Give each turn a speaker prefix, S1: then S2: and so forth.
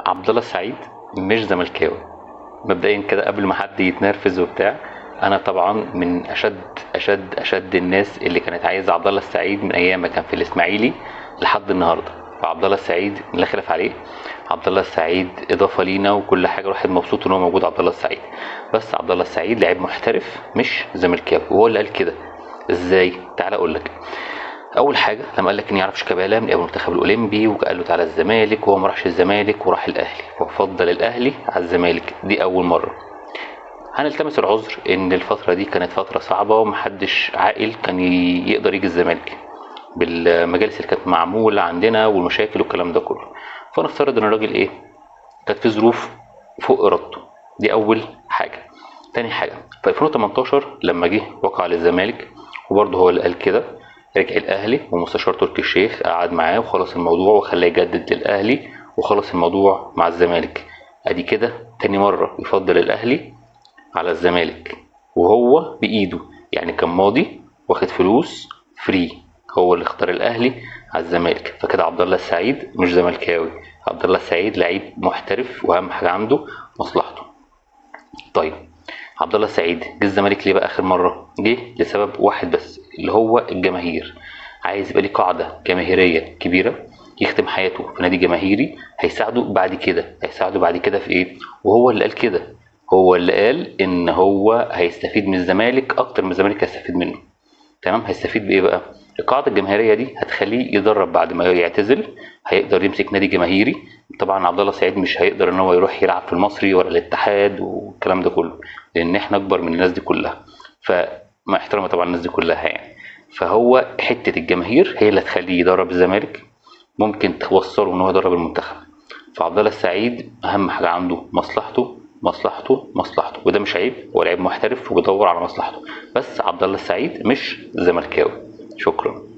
S1: عبد الله السعيد مش زملكاوي مبدئيا كده، قبل ما حد يتنرفز وبتاع. انا طبعا من اشد اشد اشد الناس اللي كانت عايزه عبد الله السعيد من ايام ما كان في الاسماعيلي لحد النهارده. فعبد الله السعيد لا خلاف عليه، عبد الله السعيد اضافه لينا وكل حاجة، الواحد مبسوط ان هو موجود عبد الله السعيد. بس عبد الله السعيد لعيب محترف مش زملكاوي، وهو اللي قال كده. ازاي؟ تعال اقول لك. اول حاجة لما قال لك ان يعرف شيكابالا من ايام المنتخب الاولمبي، وقال له تعالى الزمالك، وهو ما راحش الزمالك وراح الاهلي، وفضل الاهلي على الزمالك. دي اول مرة. هنلتمس العذر ان الفترة دي كانت فترة صعبة ومحدش عاقل كان يقدر يجي الزمالك بالمجالس اللي كانت معمولة عندنا والمشاكل والكلام ده كله. فنفترض ان الراجل ايه، كانت في ظروف فوق ارادته. دي اول حاجة. تاني حاجة في 2018 لما جه وقع للزمالك، وبرضه هو اللي قال كده، رجع الاهلي ومستشار تركي الشيخ قعد معاه وخلص الموضوع وخلاه يجدد للاهلي وخلص الموضوع مع الزمالك. ادي كده تاني مرة يفضل الاهلي على الزمالك، وهو بايده، يعني كان ماضي واخد فلوس free، هو اللي اختار الاهلي على الزمالك. فكده عبد الله السعيد مش زملكاوي، عبد الله السعيد لعيب محترف واهم حاجة عنده مصلحته. طيب عبد الله السعيد جه الزمالك ليه بقى اخر مرة؟ جه لسبب واحد بس، اللي هو الجماهير. عايز يبقى ليه قاعدة جماهيرية كبيرة، يختم حياته في نادي جماهيري هيساعده بعد كده. هيساعده بعد كده في ايه؟ وهو اللي قال كده، هو اللي قال ان هو هيستفيد من الزمالك اكتر من الزمالك هيستفيد منه. تمام. هيستفيد بايه بقى؟ القاعدة الجماهيرية دي هتخليه يدرب بعد ما يعتزل، هيقدر يمسك نادي جماهيري. طبعا عبد الله سعيد مش هيقدر ان هو يروح يلعب في المصري ولا الاتحاد والكلام ده كله، لان احنا اكبر من الناس دي كلها، فمع احترامي طبعا الناس دي كلها يعني. فهو حتة الجماهير هي اللي هتخليه يدرب الزمالك، ممكن توصله ان هو يدرب المنتخب. فعبد الله السعيد اهم حاجة عنده مصلحته مصلحته مصلحته، وده مش عيب، هو لعيب محترف وبيدور على مصلحته. بس عبد الله السعيد مش زملكاوي. شكرا.